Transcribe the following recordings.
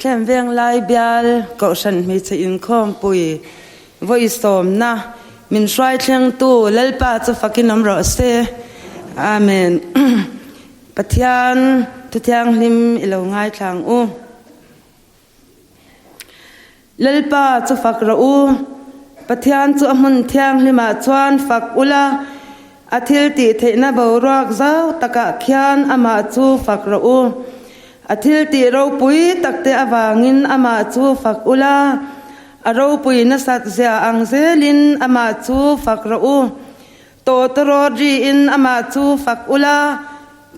Bethlehem Venglai bial Kohhran hmeichhe inkhawmpui vawi sawmna min hruai thlengtu Lalpa chu fakin awm rawh se. Amen. Pathian Thuthianghlim i lo ngaithla ang u. Lalpa chu fak rawh u. Pathian chu a hmun thianghlimah chuan fak ula, a thil tih theihna boruak zau takah khian amah chu fak rawh u. A thil tih ropui takte avangin amah chu fak ula, a ropui nasat zia ang zelin amah chu fak rawh u. Tawtawrawt riin amah chu fak ula,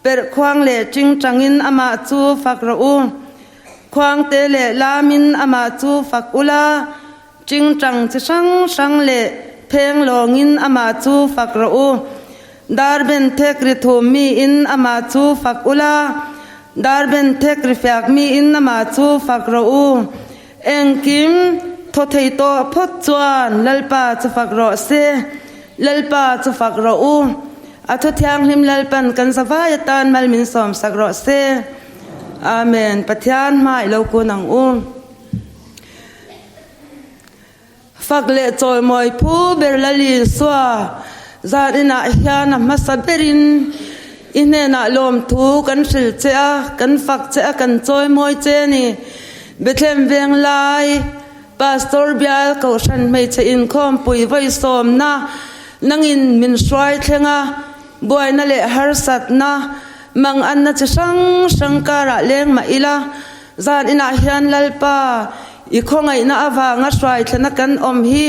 perhkhuang leh tingtangin amah chu fak rawh u. Khuangte leh lamin amah chu fak ula, tingtang chi hrang hrang leh pheng lawngin amah chu fak rawh u. Darben thek ri thum miin amah chu fak ula, darben thek ri fiak miin amah chu fak rawh u. Engkim thaw thei tawh phawt chuan Lalpa chu fak rawh se, Lalpa chu fak rawh u. A thu thianghlim Lalpan kan zavai atan mal min sawm sak rawh se. Amen. Pathian hma i lo kun ang u. Fak leh chawimawi phu ber Lal Isua zan inah hian a hmasa berin i hnenah lawmthu kan hrilh che a, kan fak che a, kan chawimawi che a ni. Bethlehem Venglai Pastor Bial Kohhran Hmeichhe Inkhawmpui vawi sawmna nangin min hruai thleng a, buaina leh harsatna manganna chi hrang hrang karah leng mah ila, Zan inah hian Lalpa, i khawngaihna avanga hruaithlana kan awm hi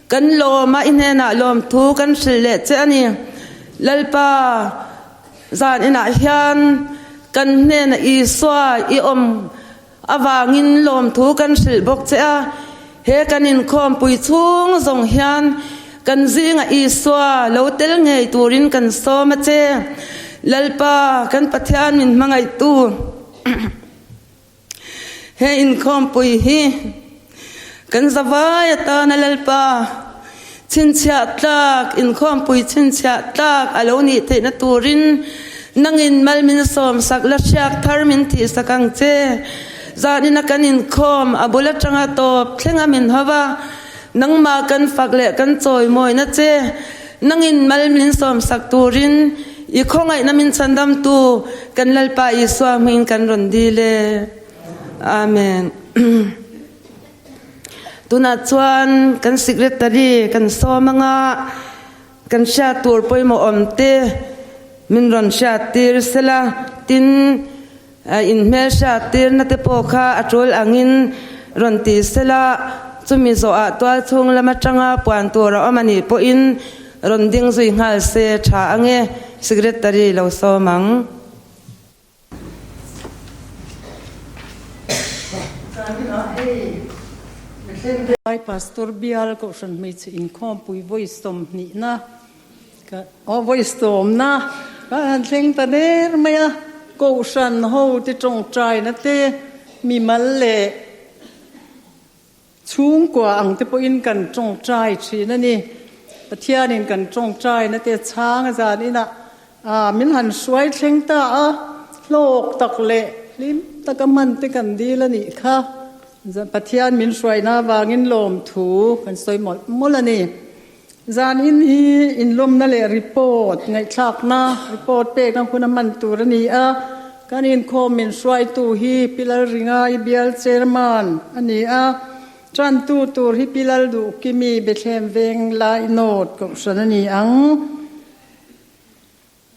kan lawm a, i hnenah lawmthu kan hrilh leh che a ni. Lalpa, zan inah hian kan hnena Isua i awm avangin lawmthu kan hrilh bawk che a. He kan inkhawmpui chhung zawng hian kan zinga Isua lo tel ngei turin kan sawm a che. Lalpa, kan Pathian min hmangaihtu. He inkhawmpui hi kan zavai atana Lalpa chhinchhiah tlak, inkhawmpui chhinchhiah tlak a lo nih theihna turin nangin mal min sawmsak la hriak thar min thihsak ang che. Zanina kan inkhawm a bul atanga tawp thlenga min ho va, nangmah kan fak leh kan chawimawina che. Nangin mal min sawmsak turin i khawngaihna min chhandamtu kan Lalpa Isua hmingin kan rawn dil e. Amen. Tunah chuan kan secretary kan sawm anga kan hriat tur pawimawh awm te min rawn hriat tir sela, tin in hmel hriat tirna te pawh kha a tul angin rawn ti sela, chumi zawhah tual chhung lam atanga puan tur a awm anih pawhin rawn ding zui nghal se tha ange, Secretary lo sawm ang. Lai Pastor Bial Kohhran Hmeichhe Inkhawmpui vawi sawmhnihna Ka aw vawi sawmna ka han thleng ta der mai a, Kohhran ho te tawngtaina te mimal leh chhungkua ang te pawhin kan tawngtai thin a ni. Pathianin kan tawngtaina te chhang a zan inah min han hruai thleng ta a, hlawk tak leh hlim taka hman te kan dil a nih kha. Pathian min hruaina avangin lawmthu kan sawi mawlh mawlh a ni. Zan in hi inlawmna leh report ngaihthlakna, report pekna hun a hman tur a ni a. Kan inkhawm min hruaitu hi Pi Lalringai Bial Chairman a ni a. Tantu tur hi Pi Lalduhkimi Bethlehem Veng Lainawt Kohhran a ni ang.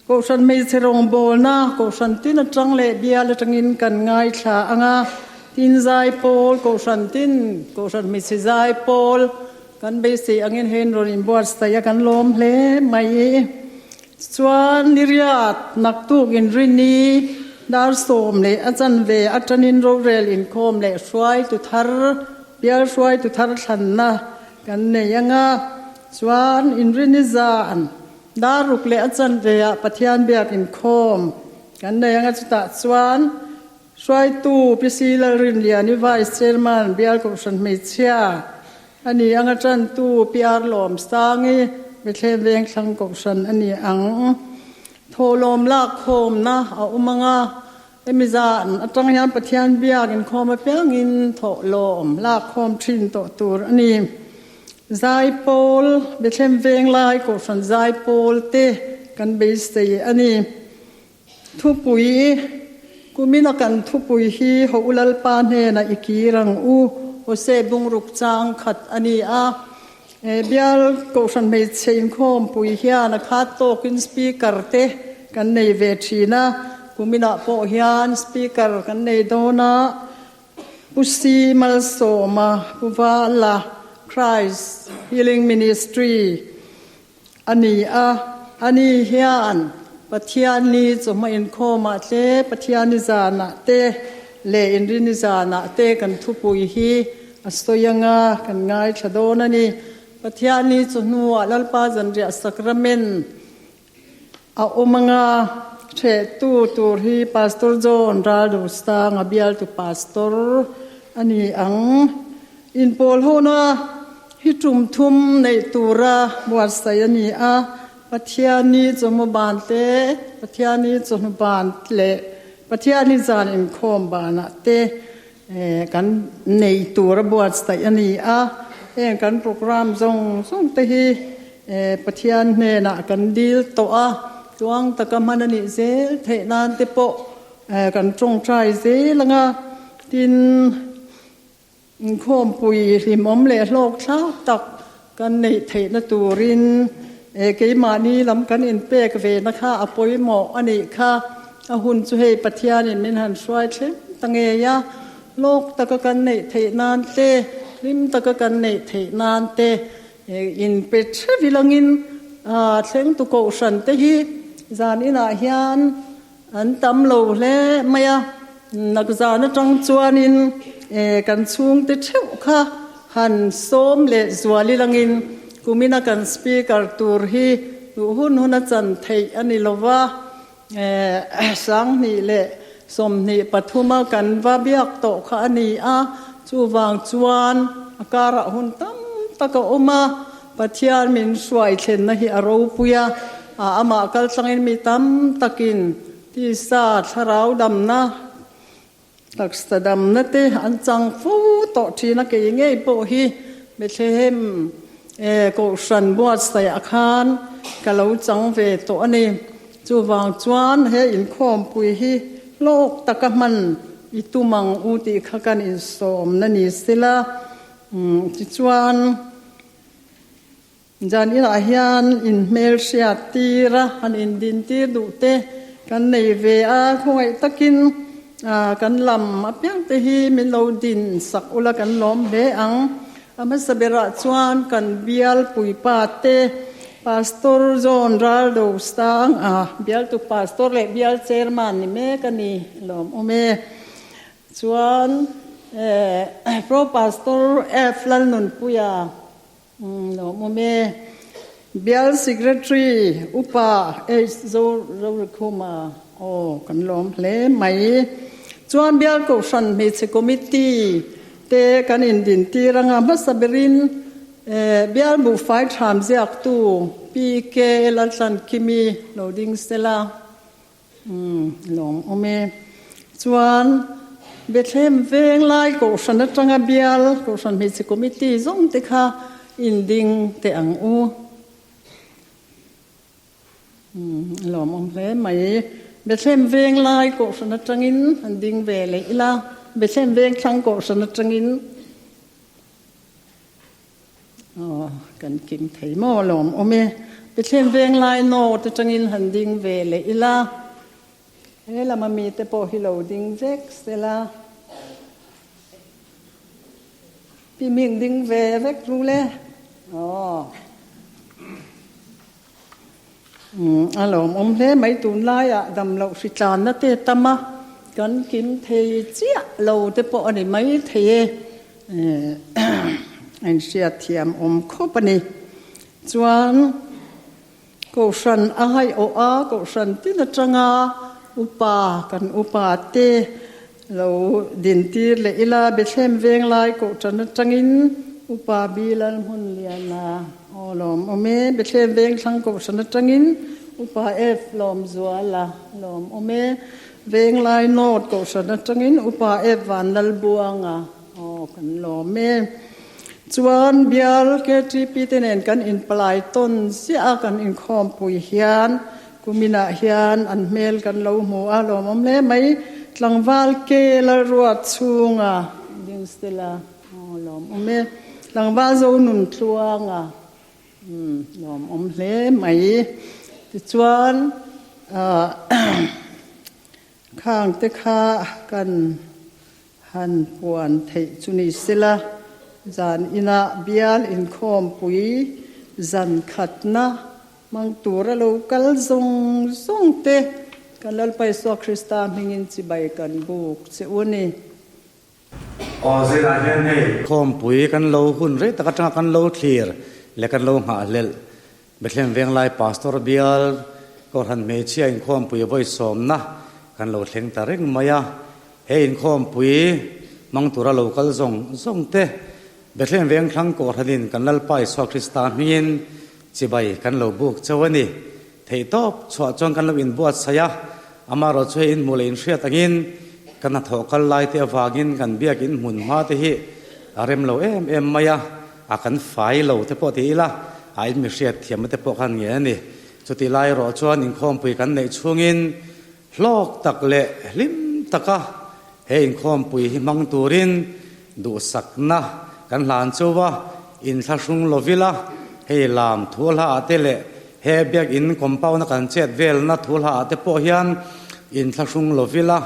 Kohhran hmeichhe rawngbawlna Kohhran tin atang leh bial atangin kan ngaithla ang a, tin zaipawl Kohhran tin Kohhran hmeichhe zaipawl kan beisei angin hein rawn inbuatsaih a kan lawm hle mai. Chuan niriat naktuk inrini dar sawm leh a chanve atangin rorel inkhawm leh hruaitu thar bial hruaitu thar thlanna kan nei ang a, chuan inrini zan Dar ruk leh a chanve ah Pathian biak inkhawm kan nei ang a, chutah chuan hruaitu Pi Si Lalrinliani Vice Chairman Bial Kohhran Hmeichhia a ni ang a, tantu Pi Ar Lawmsangi Bethlehem Vengthlang Kohhran a ni ang. Thawhlawm lakkhawmna a awm ang a. Hemi zan atang hian Pathian biak inkhawm apiangin thawhlawm lakkhawm thin tawh tur a ni. Zaipawl, Bethlehem Venglai Kohhran Zaipawl te kan beisei a ni. Thupui, Kumina kan thupui hi Ho Lalpa hnenah i kir ang u, Hose bungruk chang khat a ni a. Bial Kohhran hmeichhe inkhawmpui hian a khat tawkin Speaker te kan nei ve thin a, kuminah pawh hian Speaker kan nei dawn a, Pu Si Malsawma, Pu Vala, Christ Healing Ministry a ni a, ani hian Pathianni chawhma inkhawmah te, Pathianni zanah te leh Inrini zanah te kan thupui hi a sawi anga kan ngaithla dawn a ni. Pathianni chu hnuah Lalpa Zanriah Sacrament a awm anga hrehtu tur hi Pastor John Raldostanga bialtu Pastor a ni ang. Inpawl hona hi tum thum neih tura buatsaih a ni a, Pathianni chawhma ban te, Pathianni chawhnu ban leh Pathianni zan inkhawm banah te kan nei tura buatsaih a ni a. Heng kan programme zawng zawng te hi Pathian hnenah kan dil tawh a, tluang taka hman a nih zel theih nan te pawh kan tawngtai zel ang a, tin, Inkhawmpui hlimawm leh hlawk thlak tak kan neih theihna turin keimahni lam kan inpek vena kha a pawimawh a nih kha. A hun chu hei Pathianin min han hruai thleng ta ngei a, hlawk taka kan neih theih nan te, hlim taka kan neih theih nan te inpe theuh ilangin thlengtu kohhran te hi zan inah hian An tam lo hle mai a, nakzan atang chuanin kan chhungte theuh kha han sawm leh zual ilangin kumina kan speaker tur hi duh hun hun a chan theih a ni lo va, 2024 a kan va biak tawh kha a ni a, chuvang chuan a karah hun tam tak a awm a. Pathian min hruai thlenna hi a ropui a, amah kaltlangin mi tam takin tisa thlarau damna, taksa damna te an chang fo tawh thin a, kei ngei pawh hi Bethlehem Kohhran buatsaihah khan ka lo chang ve tawh a ni. Chuvang chuan he inkhawmpui hi hlawk taka hman i tum ang u tih kha kan insawmna ni sela. Tichuan, zan inah hian inhmelhriat tir a, han indin tir duh te kan nei ve a, khawngaih takin kan lam apiang te hi min lo din sak ula kan lawm hle ang. A hmasa berah chuan kan bial puipa te Pastor John Raldo Sang a, bialtu Pastor leh bial Chairman ni mek a ni, lawm awm e. Chuan Pro Pastor F Lalnunpuia lawmawm e. Bial Secretary Upa H Zorikhuma aw kan lawm hle mai. Chuan Bial Kohhran Hmeichhe Committee te kan indintir anga hmasa berin Bial Buhfai Thlam ziaktu PK Laltlankimi lo ding sela. Umm lawmawm e. Chuan Bethlehem veng lai Kohhran atanga bial Kohhran Hmeichhe Committee zawng te kha inding teh ang u. Umm lawmawm hle mai. Bethlehem veng lai Kohhran atangin an ding ve leh ila. Bethlehem veng thlang Kohhran atangin. Aw, kan kim thei maw lawm awm e. Bethlehem Venglai North atangin han ding ve leh ila, he lama mite pawh hi lo ding vek sela. Pi Ming ding ve vek ru le. Aw. Umm, a lawmawm hle mai tunlaiah damloh hritlanna te tam a, kan kim thei chiah lo te pawh a ni mai thei e. A inhriat thiam awm khawp a ni. Chuan Kohhran a haiawh a, Kohhran tin atanga upa kan upa te lo dintir leh ila, Bethlehem Venglai Kohhran atangin Upa Bilal Hmunliana aw lawm awm e, Bethlehem Vengthlang Kohhran atangin Upa F Lawmzuala lawm awm e. Venglai North Kohhran atangin Upa F Vanlalbuanga aw kan lawm e. Chuan bial KTP te nen kan inpalai tawn ziah a kan inkhawmpui hian kuminah hian an hmel kan lo hmu a lawmawm hle mai. Tlangval ke Lalruat chhunga ding stela aw lawmawm e. Tlangval Zonun Tluanga Umm lawmawm hle mai. Tichuan khang te kha kan han puan theih chu ni sela, zan inah bial inkhawmpui zan khatna hmang tura lo kal zawng zawng te kan Lalpa Isua Krista hmingin chibai kan buk che u ni. Aw zirah hian hei. Khawmpui kan lo hun rei tak atanga kan lo thlir leh kan lo nghahhlelh Bethlehem Venglai Pastor bial Kohhran hmeichhia inkhawmpui vawi sawmna kan lo thleng ta reng mai a. He inkhawmpui hmang tura lo kal zawng zawng te Bethlehem Vengthlang Kohhranin kan Lalpa Isua Krista hmingin chibai kan lo buk chauh a ni. Theihtawp chhuah chuan kan lo inbuatsaih a, amaherawhchu hei inhmuh leh inhriat angin ka hnathawh kal lai te avangin kan biakin hmun hma te hi a rem lo em em mai a, a kan fai lo te pawh ti ila a in mi hriat thiamna te pawh khan nge a ni. Chutih lai erawh chuan inkhawmpui kan neih chhungin hlawk tak leh hlim taka he inkhawmpui hi hmang turin duhsakna kan hlan chauh a, inthlahrung lovila hei lam thu hla ah te leh he biakin compound a kan chet velna thu hla ah te pawh hian inthlahrung lovila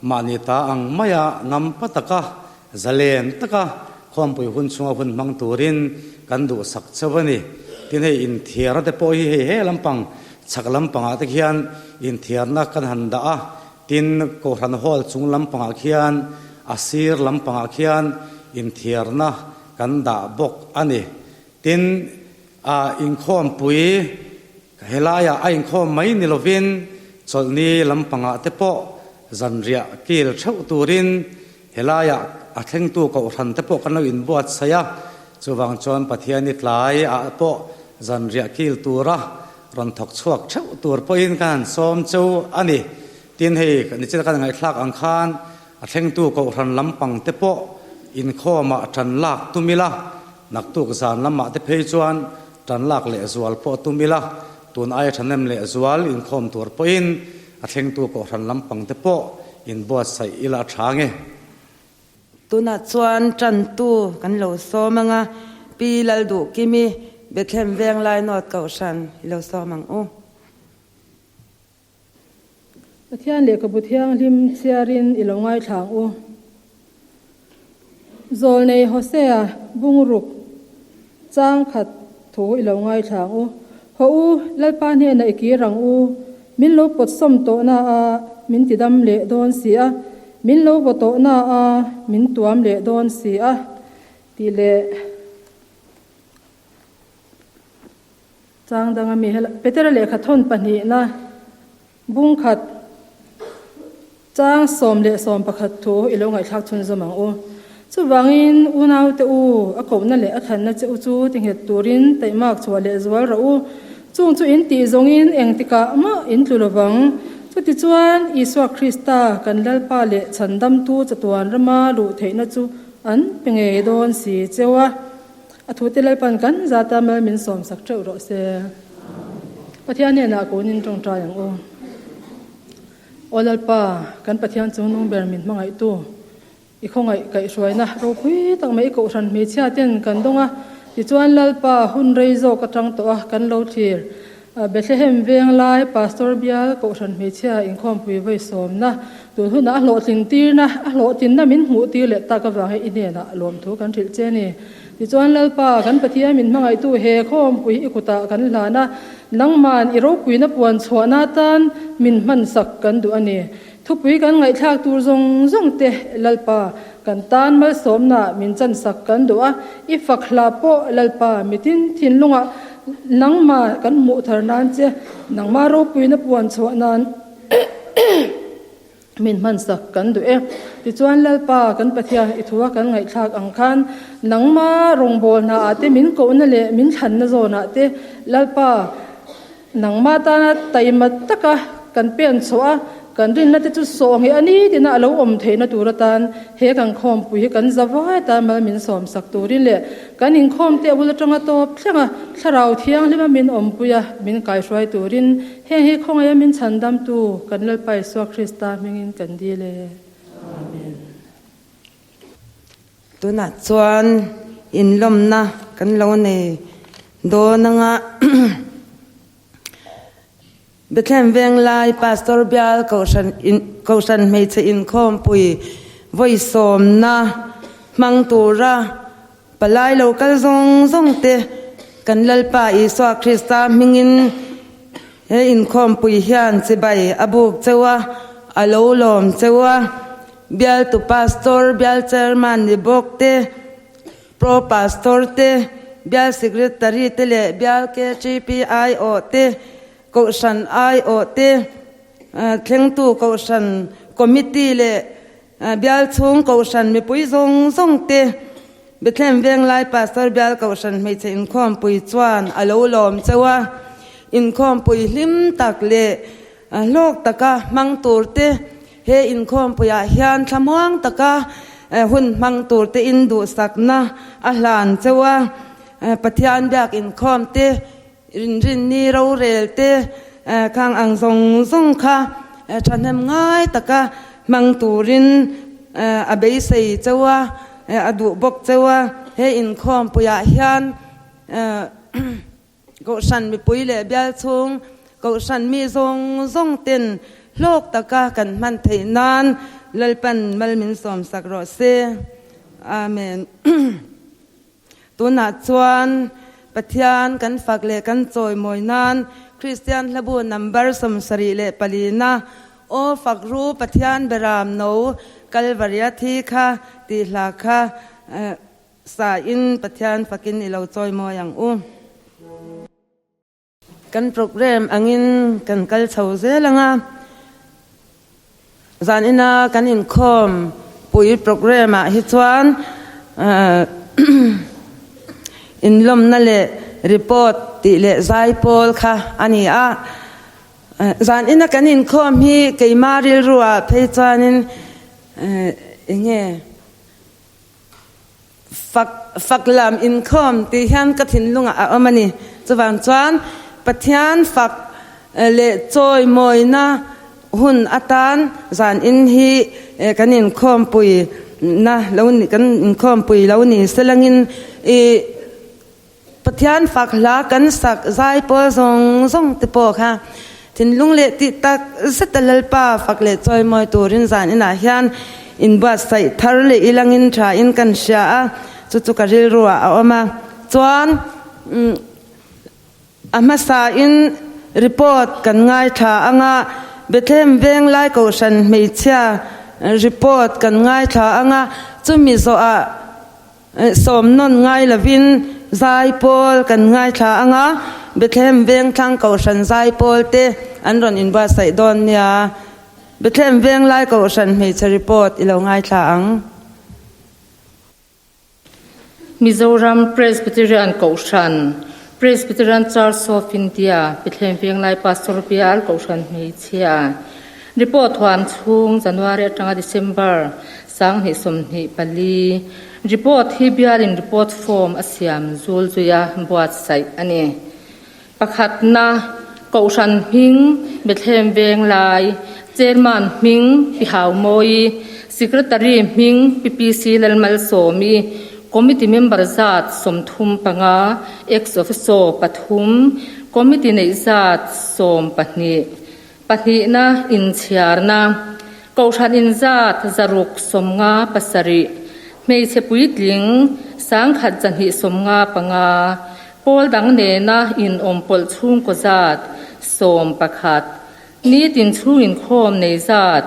mahni ta ang maia ngam pa taka zalen taka khawmpui hun chhunga hun hmang turin kan duhsak chauh a ni. Tin hei inthiarna te pawh hi hei he lampang chhak lampangah te khian inthiarna kan han dah a, Tin, Kohhran Hall chung lampangah khian a sir lampangah khian inthiarna kan dah bawk a ni. Tin, a inkhawmpui helaiah a inkhawm mai ni lovin chawlhni lampangah te pawh zanriah kil theuh turin helaiah a thlengtu Kohhran te pawh kan lo inbuatsaih a. Chuvang chuan Pathiani tlaiah pawh zanriah kil tura Rawn thawk chhuak theuh tur pawhin ka han sawm cheu a ni. Tin, hei nichina kan ngaihthlak ang khan a thlengtu Kohhran lampang te pawh inkhawmah tan lak tum ila, naktuk zan lamah te phei chuan tan lak lehzual pawh tum ila, tun aia thahnem lehzual inkhawm tur pawhin a thlengtu Kohhran lampang te pawh inbuatsaih ila a tha nge. Tunah chuan tantu kan lo sawm ang a, Pi Lalduhkimi, Bethlehem Venglai North Kohhran i lo sawm ang u. Pathian lehkhabu thianghlim chhiarin i lo ngaithla ang u. Zawlnei Hosea bungruk chang khat thu i lo ngaithla ang u. Haw u, Lalpa hnenah i kir ang u. Min lo pawt sawm tawh na a, min ti dam leh dawn si a. Min lo vaw tawh na a, min tuam leh dawn si a, tih leh chang dang a mi. Petera lehkha thawn pahnihna bungkhat Chang 11 thu i lo ngaihthlak chhunzawm ang u. Chuvangin, unaute u, a kohna leh a thlanna che u chu ti nghet turin taihmak chhuah leh zual rawh u. Chung chu in tih zawngin engtikah mah in tlu lovang. Chutichuan, Isua Krista, kan Lalpa leh Chhandamtu chatuan rama luh theihna chu an pe ngei dawn si cheu a. A thute Lalpan kan zata mal min sawmsak teuh rawh se. Pathian hnenah kunin tawngtai ang u. Aw Lalpa, kan Pathian chungnung ber min hmangaihtu, i khawngaih kaihhruaina ropui tak mai i kohhran hmeichhia ten kan dawng a, tichuan Lalpa hun rei zawk atang tawh a kan lo thlir. Bethlehem veng lai Pastor bial kohhran hmeichhia inkhawmpui vawi sawmna tun hunah a hlawhtlin tirna, a hlawhtlinna min hmuh tir leh tak avang hi i hnenah lawmthu kan hrilh che a ni. Tichuan Lalpa, kan Pathian min hmangaihtu he khawmpui i kutah kan hlan a, nangman i ropuina puan chhuahna atan min hmansak kan duh a ni. Thupui kan ngaihthlak tur zawng zawng te Lalpa, kan tan malsawmna min chansak kan duh a, i fak hla pawh Lalpa mitin thinlungah nangma kan hmuh thar nan che, nangma ropuina puan chhuah nan. Min hmansak kan duh e. Tichuan Lalpa kan Pathian i thua kan ngaihthlak ang khan nangma rawngbâwl hnaah te min kohna leh min thlanna zawnah te Lalpa nangma tana taima taka kan pen chhuah a, Kan rinna te chu sawh ngheh a ni tina a lo awm theihna tur atan he kan khawmpui hi kan zavai atan mal min sawmsak turin leh kan inkhawm te a bul atanga tawp thleng a Thlarau Thianghlima min awmpui a min kaihruai turin heng hi khawngaih a min chhandamtu kan Lalpa Isua Krista hmingin kan dil e. Amen. Tunah chuan inlawmna kan lo nei dawn anga Bethlehem Venglai Pastor Bial Kohhran Kohhran Hmeichhe Inkhawmpui vawi sawmna hmang tura palai lo kal zawng zawng te kan Lalpa Isua Krista hmingin he inkhawmpui hian chibai a buk cheu a, a lo lawm cheu a. Bialtu Pastor, Bial Chairman ni bawk te, Pro Pastor te, Bial Secretary te leh Bial KTP aiawh te, Kohhran aiawh te, Thlengtu Kohhran Committee leh Bial chhung Kohhran mipui zawng zawng te, Bethlehem Venglai Pastor Bial Kohhran Hmeichhe Inkhawmpui chuan a lo lawm cheu a, inkhawmpui hlim tak leh hlawk taka hmang tur te, He inkhawmpuiah hian thlamuang taka hun hmang turte in duhsakna a hlan cheu a, Pathian biak inkhawm te, rinrinni rorel te khang ang zawng zawng kha thahnem ngai taka hmang turin a beisei cheu a, a duh bawk cheu a. He inkhawmpuiah hian Kohhran mipui leh bial chhung Kohhran mi zawng zawng ten hlawk taka kan hman theih nan Lalpan mal min sawmsak rawh se. Amen. Tunah chuan Pathian kan fak leh kan chawimawi nan Kristian hlabu number 74 na Aw fak ru Pathian beram no Kalvaria thi kha tih hla kha Sa in Pathian fakin i lo chawimawi ang u. Kan program angin kan kal chho zel ang a, zan ina kan inkhawm pui program ah hi chuan inlawmna leh report tih leh zai pawl kha a ni a. Zan ina kan inkhawm hi keima rilru ah phei chuanin enge Fak fak lam inkhawm tih hian ka thinlungah a awm a ni. Chuvang chuan Pathian fak leh chawimawina hun atan zan in hi kan inkhawmpui na lo ni kan inkhawmpui lo ni selangin i Pathian fak hla kan sak zai pawl zawng zawng te pawh kha thinlung leh tih tak zet a Lalpa fak leh chawimawi turin zan inah hian inbuatsaih thar leh ilangin tha in kan hria a, chu chu ka rilru ah a awm a. Chuan a hmasa in report kan ngaithla anga Bethlehem Venglai Kohhran hmeichhia report kan ngaithla anga chumi zawhah Sawm nawn ngai lovin zaipawl kan ngaithla ang a, Bethlehem Vengthlang Kohhran zaipawl te an rawn inbuatsaih dawn nia. Bethlehem Venglai Kohhran hmeichhe report i lo ngaithla ang. Mizoram Presbyterian Kohhran, Presbyterian Church of India, Bethlehem Venglai Pastor Bial Kohhran hmeichhia report huam chhung January atanga December 2024 Report hi bialin report form a siam zul zuia buatsaih a ni. Pakhatna, Kohhran hming, Bethlehem Venglai, Chairman hming, Pi Haumawi, Secretary hming, Pi PC Lalmalsawmi, Committee member zat 35, Ex-officio pathum, Committee neih zat 12. Pahnihna, inchhiarna, Kohhran inzat 657, hmeichhe puitling 1255, pawl dang nena inawmpawlh chhungkaw zat 11, nitin chhung inkhawm nei zat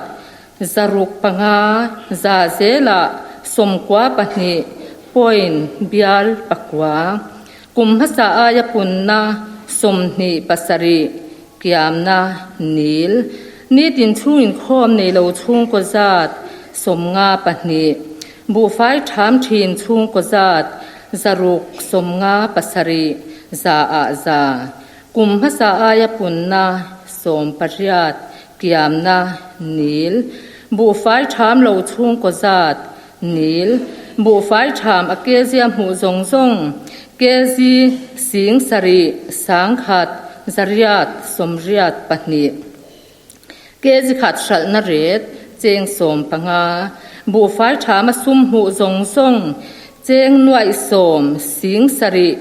605, za zelah 92 point bial pakua, kum hmasa aia punna 27. Kiamna, Nil, nitin chhung inkhawm nei lo chhungkaw zat 52, buhfai ṭham ṭhin chhungkaw zat 657 za ah za, kum hmasa aia punna 18. Kiamna, Nil. Buhfai ṭham lo chhungkaw zat, Nil. Buhfai ṭham a kezia hmuh zawng zawng, kg 70 1 182. Kg khat hralhna ret, cheng 15. Buhfai ṭham a sum hmuh zawng zawng, cheng 10 7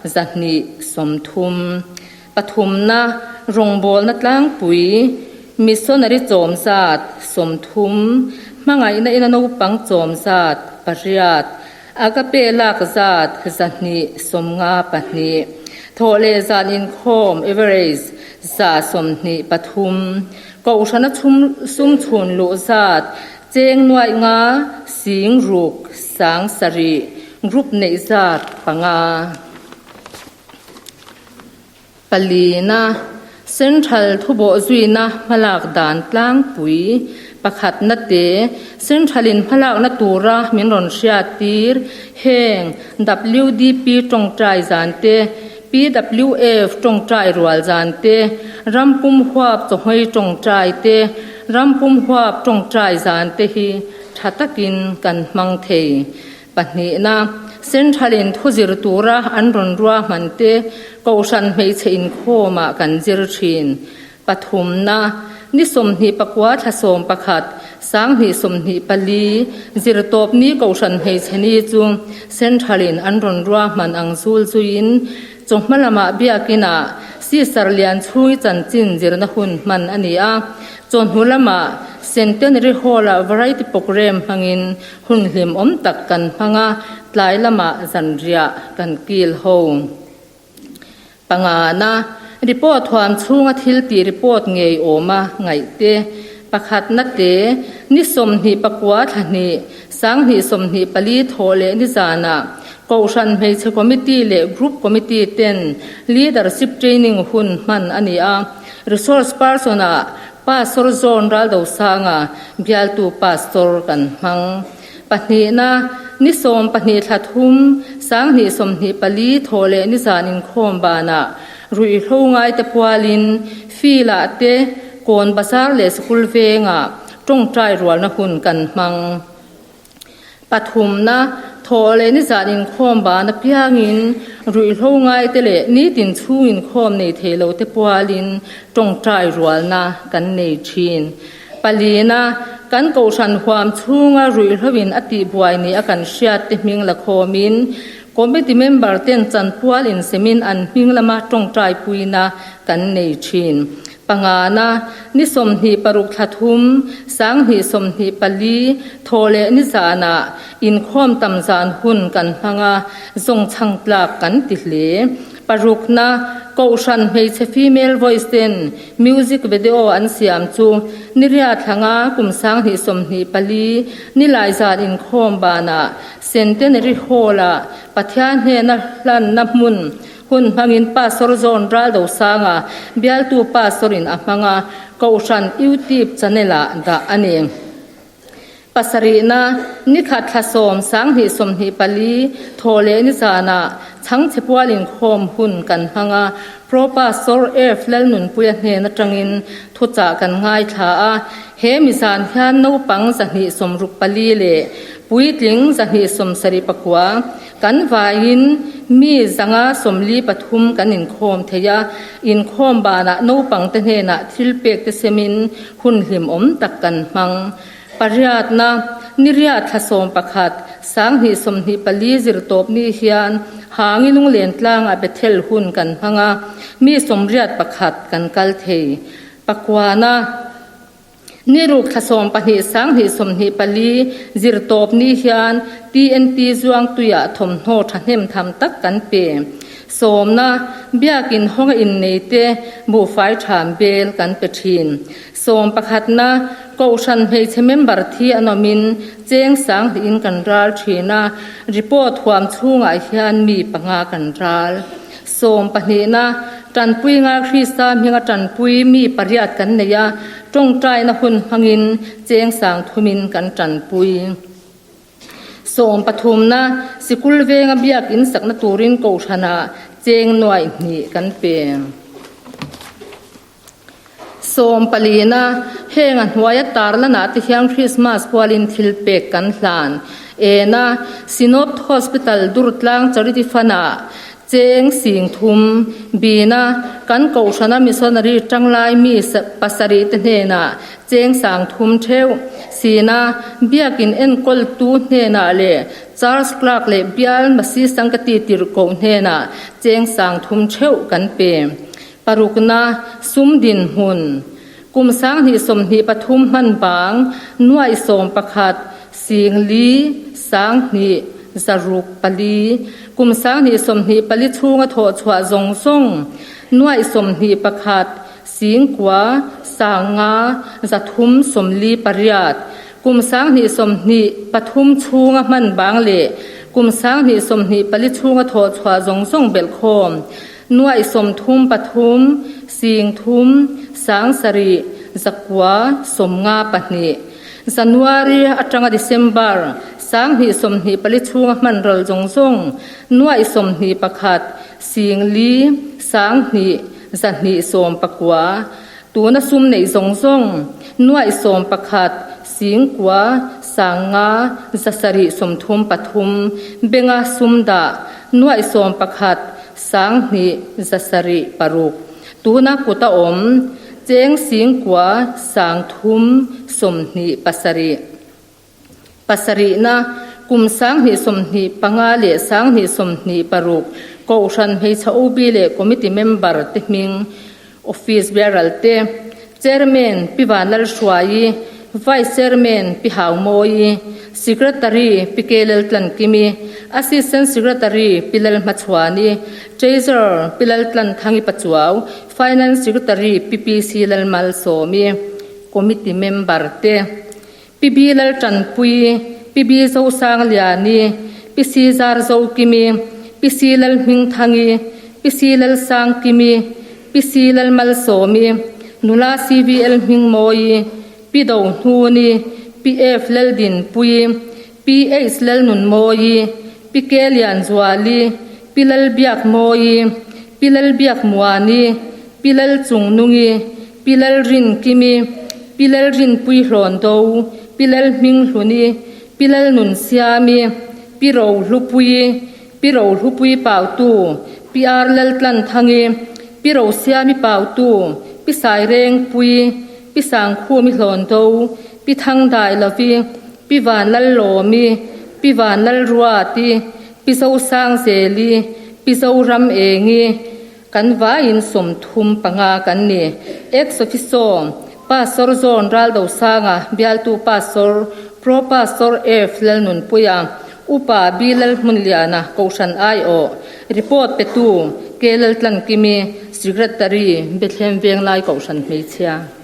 830. Pathumna, rawngbawlna tlangpui, missionary chawm zat, 30, hmangaihna ina naupang chawm zat, pariat, agape lak zat, 252, thawh leh zan inkhawm, average, 123, kohhrana chhum sum chhun luh zat, cheng 5 6 7, group neih zat, panga. Palina, Central thubawh zuina hmalak dan tlangpui pakhatna te Central-in hmalakna tura min rawn hriattir heng WDP tawngtai zan te, PWF tawngtai rual zan te, Rampum huap chawhmei tawngtai te, Rampum huap tawngtai zan te hi tha takin kan hmang thei. Pahnihna, Central-in thu zir tura an rawn ruahman te Kohhran hmeichhe inkhawmah kan zir thin. Pathumna, Ni 29 thla 11, 2024, Zirtawpni Kohhran hmeichhe ni chu Central-in an rawn ruahman ang zul zuiin chawhma lamah biakinah Sister Lianchhungi chanchin zirna hun hman a ni a, chawhnu lamah Centenary Hall-ah Variety Programme hmangin Hun hlimawm tak kan hmang a, tlai lamah zanriah kan kil ho. Pangana, report huam chhunga thil tih report ngei awma ngaih te, pakhatna te, ni 29 thla hnih, 2024 thawh leh ni zanah Kohhran Hmeichhe Committee leh Group Committee ten Leadership Training hun hman a ni a, Resource Person-ah Pastor John Raldosanga bialtu pastor kan hmang. Pahnihna, ni 12 thla thum, 2024 thawh leh ni zan inkhawm banah ruihhlo ngaite pualin field-ah te Kawn Bazar leh Sikul vengah tawngtai rualna hun kan hmang. Pathumna, thawh leh ni zan inkhawm ban apiangin ruihhlo ngaite leh nitin chhung inkhawm nei thei lo te pualin tawngtai rualna kan nei thin. Palina, kan kohhran huam chhunga ruihhloin a tihbuai ni a kan hriat te hming la khawmin committee member ten chanpual insemin an hming lama tawngtai puina kan nei thin. Pangana, ni 26 thla thum, 2024, thawh leh ni zanah inkhawm tam zan hun kan hmang a, zawng chhang tlak kan ti hle. Parukna, Kohhran hmeichhe female voice ten music video an siam chu ni riat thlanga kum 2024 nilai zan inkhawm banah Centenary Hall-ah Pathian hnena hlanna hmun Hun hmangin Pastor John Raldosanga bialtu Pastor-in a hmang a, Kohhran YouTube channel-ah dah a ni. Pasarihna, Nikhat thla 10, 2024, thawh leh ni zanah Chhangchhe pual inkhawm hun kan hmang a, Pro Pastor F. Lalnunpuia hnen atangin thuchah kan ngaithla a, he mi zan hian naupang 264 leh puitling 279 Kan vaiin mi 143 kan inkhawm thei a, inkhawm banah naupangte hnenah thil pek te semin hun hlimawm tak kan hmang. Pariatna, ni riat thla 11, 2024 zirtawp ni hian Hangi Lunglen tlangah Bethel hun kan hmang a, mi 81 kan kal thei. Pakuana. Ni ruk thla 12 2024 zirtawp ni hian TNT Zuangtuiah thawmhnaw thahnem tham tak kan pe. Sawmna, Biakin hawnga innei te buhfai tham bel kan pe thin. Sawm pakhatna, Kohhran hmeichhe member thi an awmin cheng sang hlihin kan ral thin a, report huam chhungah hian mi panga kan ral. Sawm pahnihna, Tanpui nga Krista hminga tanpui mi pariat kan nei a, tawngtaina hun hmangin cheng sang thumin kan tanpui. Sawm pathumna, Sikul venga biak in sakna turin kohhranah cheng 2,000 kan pe. Sawm palina, Heng a hnuaia tarlanah te hian Krismas pualin thil pek kan hlan. Ena, Synod Hospital Durtlang Charity Fund-ah cheng sing thum bina kan kohhrana missionary tanglai mi pasarih te hnenah cheng sang thum theuh sina biakin enkawltu hnenah leh Charles Clark leh bial Masi Sangkati tirhkoh hnenah cheng sang thum theuh kan pe. Parukna, sum dinhmun. Kum 2023 hman bang nuai 11 sing li 2 zaruk pali. Kum 2024 chhunga thawh chhuah zawng zawng nuai 21 sing kua 500 348. Kum 2023 chhunga hman bang leh kum 2024 chhunga thawh chhuah zawng zawng belhkhawm nuai 33 sing thum 7 900 52. January atanga December 2024 chhunga hman ral zawng zawng nuai 21 sing li 2 219. Tuna sum nei zawng zawng nuai 11 sing kua 500 733. Benga sumda nuai 11 2 700 6. Tuna kuta awm cheng 9 3 27. Pasarihna, kum 2025 leh 2026 kohhran hmeichhe OB leh committee member te hming office bearer te chairman Pi Vanlalhruaii, vice chairman Pi Haumawi, secretary Pi Kelel Tlankimi, assistant secretary Pi Lalhmachhuani, treasurer Pi Laltlanthangi Pachuau, finance secretary Pi PC Lalmalsawmi. Committee member te Pi B Laltanpui, Pi B Zosangliani, Pi C Zarzokimi, Pi C Lalhmingthangi, Pi C Lalsangkimi, Pi C Lalmalsawmi, Nula CVL Hmingmawi, Pi Do Hnuni, Pi F Laldinpui, Pi H Lalnunmawi, Pi K Lianzuali, Pi Lalbiakmawi, Pi Lalbiakmuani, Pi Lalchungnungi, Pi Lalrinkimi, Pi Lalrinpui Hlondo, Pi Lalhminghluni, Pi Lalnunsiami, Pi Rohlupui, Pi Rohlupui Pautu, Pi R Laltlanthangi, Pi Rosiami Pautu, Pi Sairengpui, Pi Sangkhumi Hlondo, Pi Thangdailovi, Pi Vanlallomi, Pi Vanlalruati, Pi Zosangzeli, Pi Zoram Engi. Kan vaiin 35 kan ni. Ex officio Pastor John Raldo Sanga bialtu Pastor Pro Pastor F Lalnunpuia, Upa B Lalhmunliana Kohhran ai-aw. Report petu K Laltlankimi, Secretary Bethlehem Venglai Kohhran Hmeichhia.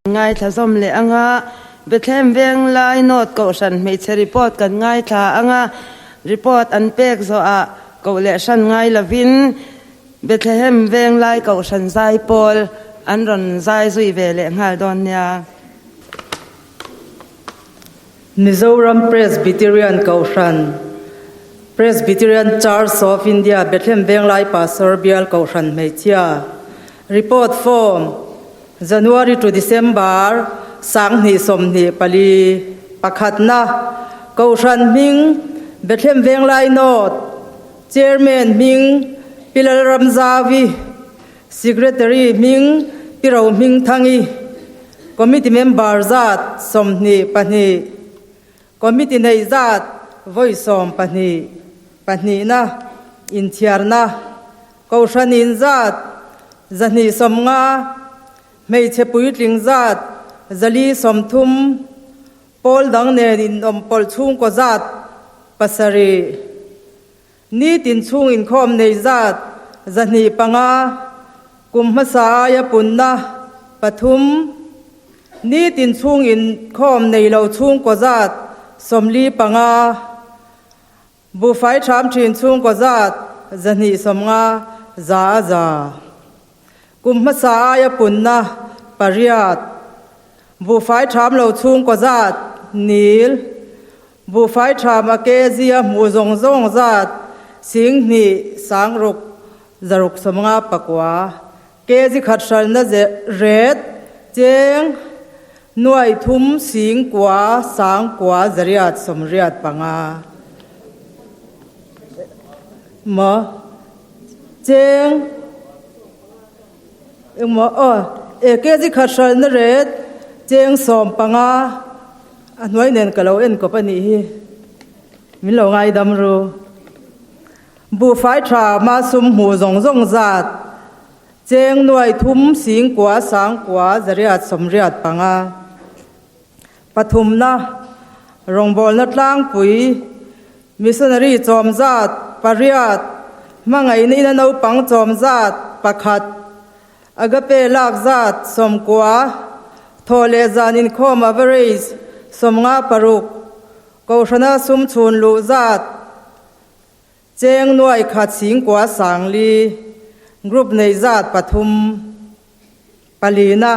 Ngaithla zawm leh anga Bethlehem Venglai North Kohhran hmeichhe report kan ngaithla anga report an pek zawhah koh leh hran ngai lovin Bethlehem Venglai Kohhran zai pawl an rawn zai zui ve leh nghal dawn nia. Mizoram Presbyterian Kohhran, Presbyterian Church of India, Bethlehem Venglai Pastor Bial Kohhran Hmeichhia, Report Form, January to December, 2024, Pakhatna, Kohhran hming, Bethlehem Venglai North, Chairman hming, Pi Lalramzavi, Secretary hming, Pi Rohmingthangi, Committee member zat 22, Committee nei zat vawi 12, pahnihna, inthiarna, Kohhran in zat 250, hmeichhe puitling zat 430, pawl dang nen inawmpawlh chhungkaw zat 7. Nitin chhung inkhawm nei zat 205, kum hmasa aia punna pathum. Nitin chhung inkhawm nei lo chhungkaw zat 45, buhfai ṭham ṭhin chhungkaw zat 250, za a za. Kum hmasa aia punna pariat, buhfai ṭham lo chhungkaw zat nil. Buhfai ṭham a ke zia hmuh zawng zawng zat 10,000 659, kg khat hralna ret cheng 3 9 9 885 maw cheng engmaw aw e kg khat hralna ret cheng 15. A hnuai nen ka lo en kawp a nih hi. Min lo ngaidam ru. Buhfai tha ma sum hmuh zawng zawng zat cheng 3 9 9 985. Pathumna, rawngbawlna tlangpui, missionary chawm zat pariat, hmangaihna ina naupang chawm zat pakhat, Agape lak zat 90, thaw leh zan inkhawm average 56, Kohhrana sum chhun luh zat cheng 1 9 4, group nei zat pathum palina,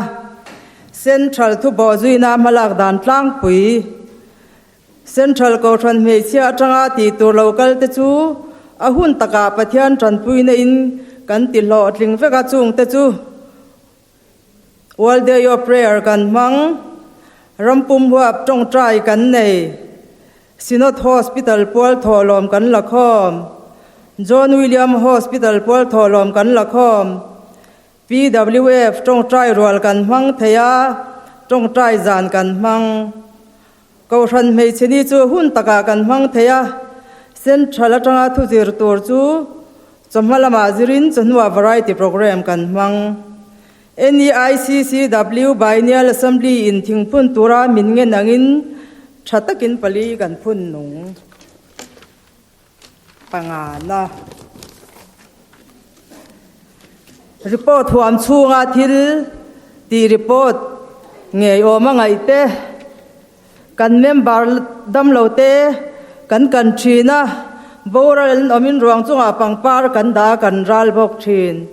Central thubawh zuina hmalak dan tlangpui, Central Kohhran hmeichhia atanga tih tur lo kal te chu a hun takah Pathian tanpuina in kan ti hlawhtling vek a chung te chu World Day of Prayer kan hmang, rampum huap tawngtai kan nei, Synod Hospital pual thawhlawm kan la khawm, John William Hospital pual thawhlawm kan la khawm, PWF tawngtai rual kan hmang thei a, tawngtai zan kan hmang. Kohhran hmeichhe ni chu hun takah kan hmang thei a, Central atanga thu zir tur chu Chawhma lamah zirin chawhnuah variety programme kan hmang. NEICCW Biennial Assembly in thingphun tura min ngen angin tha takin pali kan phun nung. Pangana. Report huam chhunga thil tih report ngeiawm a ngaih te, kan member damlo te kan kan thin a, boral an awmin ruang chungah pangpar kan dah a kan ral bawk thin.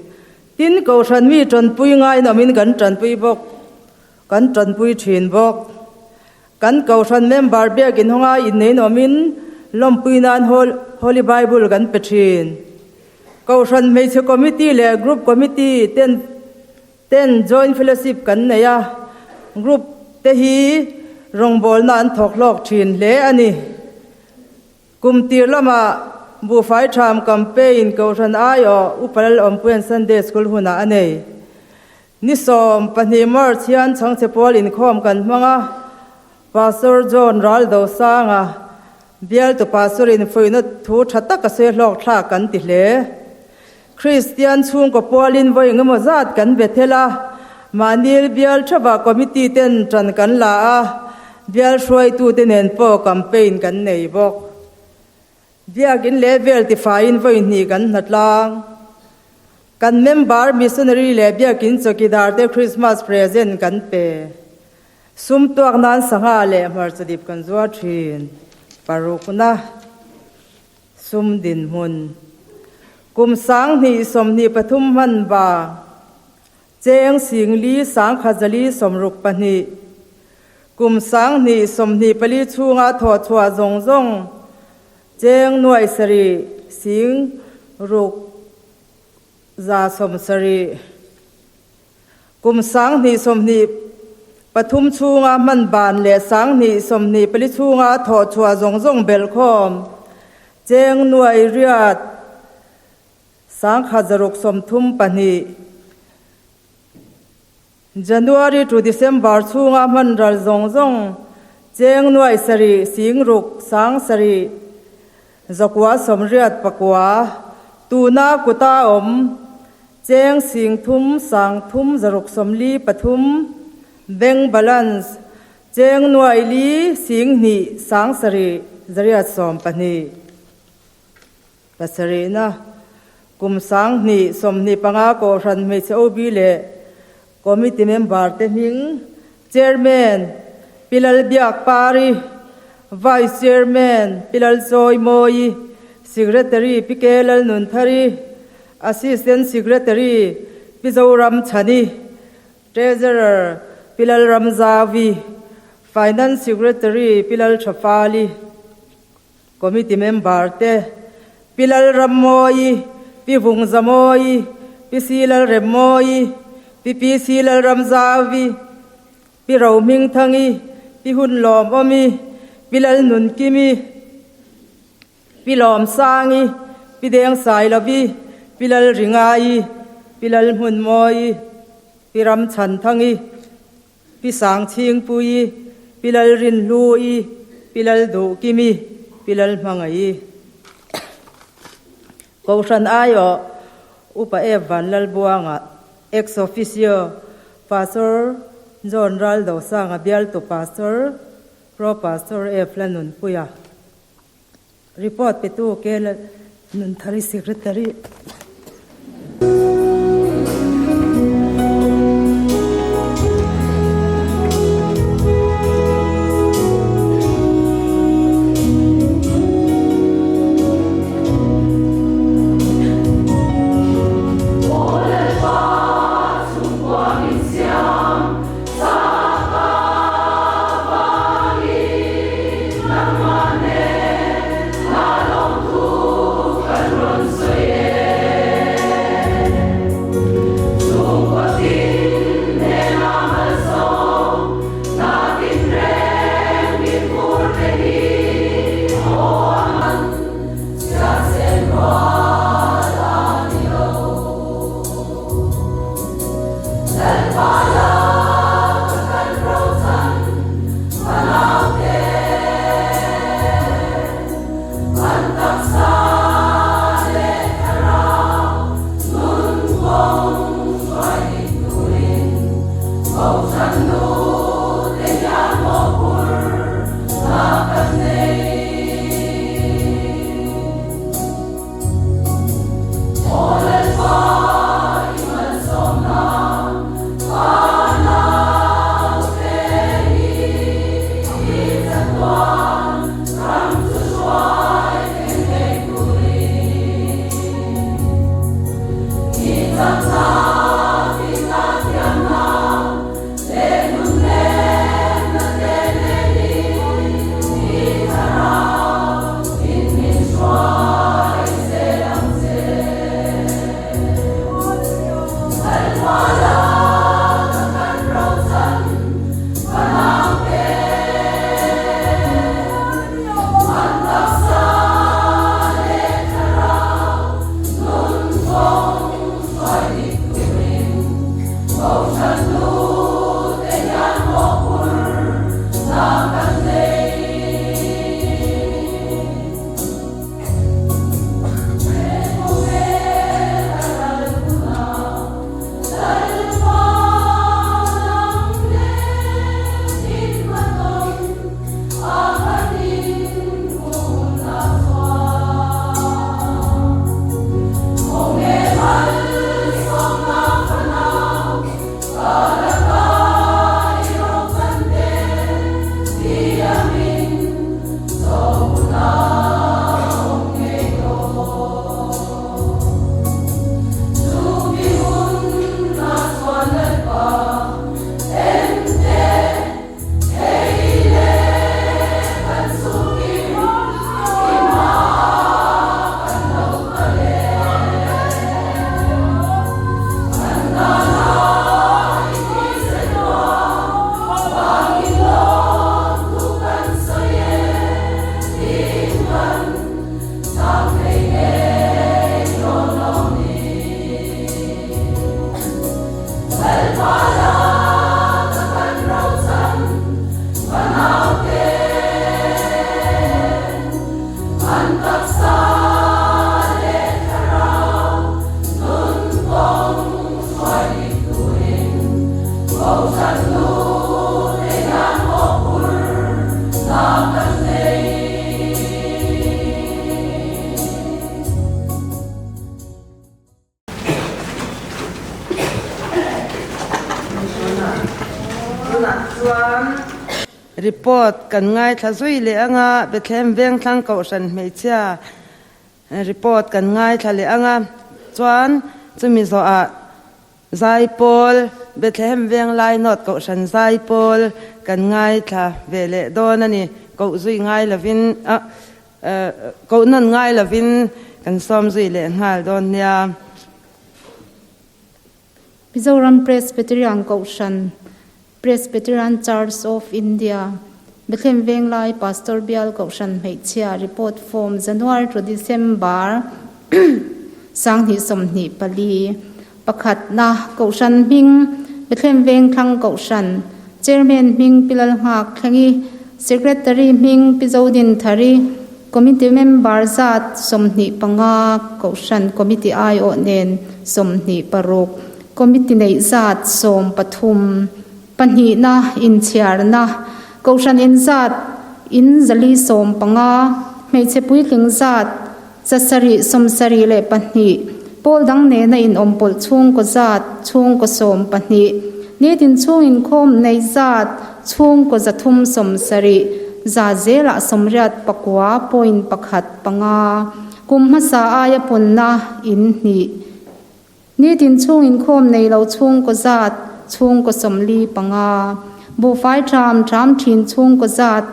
Tin, Kohhran mi tanpui ngaiin awmin kan tanpui bawk, kan tanpui thin bawk. Kan Kohhran member biakin hawnga inneiin awmin lawmpui nan Holy Bible kan pe thin. Kohhran Hmeichhe Committee leh Group Committee ten ten Joint Fellowship kan nei a, Group te hi rawngbawlna an thawk hlawk thin hle a ni. Kum tir lamah buhfai tham campaign Kohhran aiawh Upa Lalawmpuian Sunday School hunah a nei. Ni 12 March hian chhangchhe pawl inkhawm kan hmang a, Pastor John Raldosanga bialtu pastor in fuihna thu tha tak a sawi hlawk thlak kan ti hle. Kristian chhungkaw pualin vawi engemaw zat kan be thel a, mahni bial theuhah committee ten tan kan la a, bial hruaitute nen pawh campaign kan nei bawk. Biakin leh vel tifaiin vawi hnih kan hna tlang. Kan member, missionary leh biakin chawkidar te Christmas present kan pe. Sum tuak nan sangha leh hmarcha dip kan zuar thin. Parukna. Sum dinhmun. Kum 2023 hman ba cheng 10 462. Kum 2024 chhunga thawh chhuah zawng zawng cheng 7 6 170. Kum 2023 chhunga hman ban leh 2024 chhunga thawh chhuah zawng zawng belhkhawm cheng 8 1,632. January to December chhunga hman ral zawng zawng cheng 7 6 7 989. Tuna kuta awm Cheng 3 3 653, Bank balance, cheng 4 1 7 812. Pasarihna, Kum 2025 Kohhran Hmeichhe OB leh Committee member te hming, Chairman, Pi Lalbiak Pari, Vice Chairman, Pi Lalchawi Mawi, Secretary, Pi K Lalnunthari, Assistant Secretary, Pi Zoram Chhani, Treasurer, Pi Lalramzavi, Finance Secretary, Pi Lalthafali, Committee member te, Pi Lalrammawi, Pi Vungzamawi, Pi Si Lalremmawi, Pi Pi Si Lalramzavi, Pi Rohmingthangi, Pi Hunlawmawmi, Pi Lalnunkimi, Pi Lawmsangi, Pi Dengsailovi, Pi Lalringai, Pi Lalhmunmawi, Pi Ramchhanthangi, Pi Sangchhingpui, Pi Lalrinhlui, Pi Lalduhkimi, Pi Lalhmangai. Kohhran aiawh Upa F Vanlalbuanga, Ex Officio, Pastor John Raldosanga bialtu Pastor, Pro Pastor F Lanunpuia. Report petu K Nunthari Secretary. Report kan ngaithla zui leh anga Bethlehem Vengthlang Kohhran hmeichhia report kan ngaithla leh anga chuan chumi zawhah Zaipawl Bethlehem Venglai North Kohhran Zaipawl kan ngaithla ve leh dawn a ni. Koh zui ngai lovin koh nawn ngai lovin kan sawm zui leh nghal dawn nia. Mizoram Presbyterian Kohhran, Presbyterian Church of India, Bethlehem Venglai Pastor Bial Kohhran Hmeichhia Report Form January to December 2024 Pakhatna Kohhran hming Bethlehem Vengthlang Kohhran Chairman hming Pi Lalnghak Thlengi Secretary hming Pi Zodinthari Committee member zat 25 Kohhran Committee aiawh nen 26 Committee neih zat 13 Pahnihna inchhiarna Kohhran in zat in 415 hmeichhe puitling zat 772 pawl dang nena inawmpawlh chhungkaw zat chhungkaw 12 nitin chhung inkhawm nei zat chhungkaw 370 za zelah 89 point pakhat panga kum hmasa aia punna in hnih nitin chhung inkhawm nei lo chhungkaw zat chhungkaw 45 buhfai tham tham thin chhungkaw zat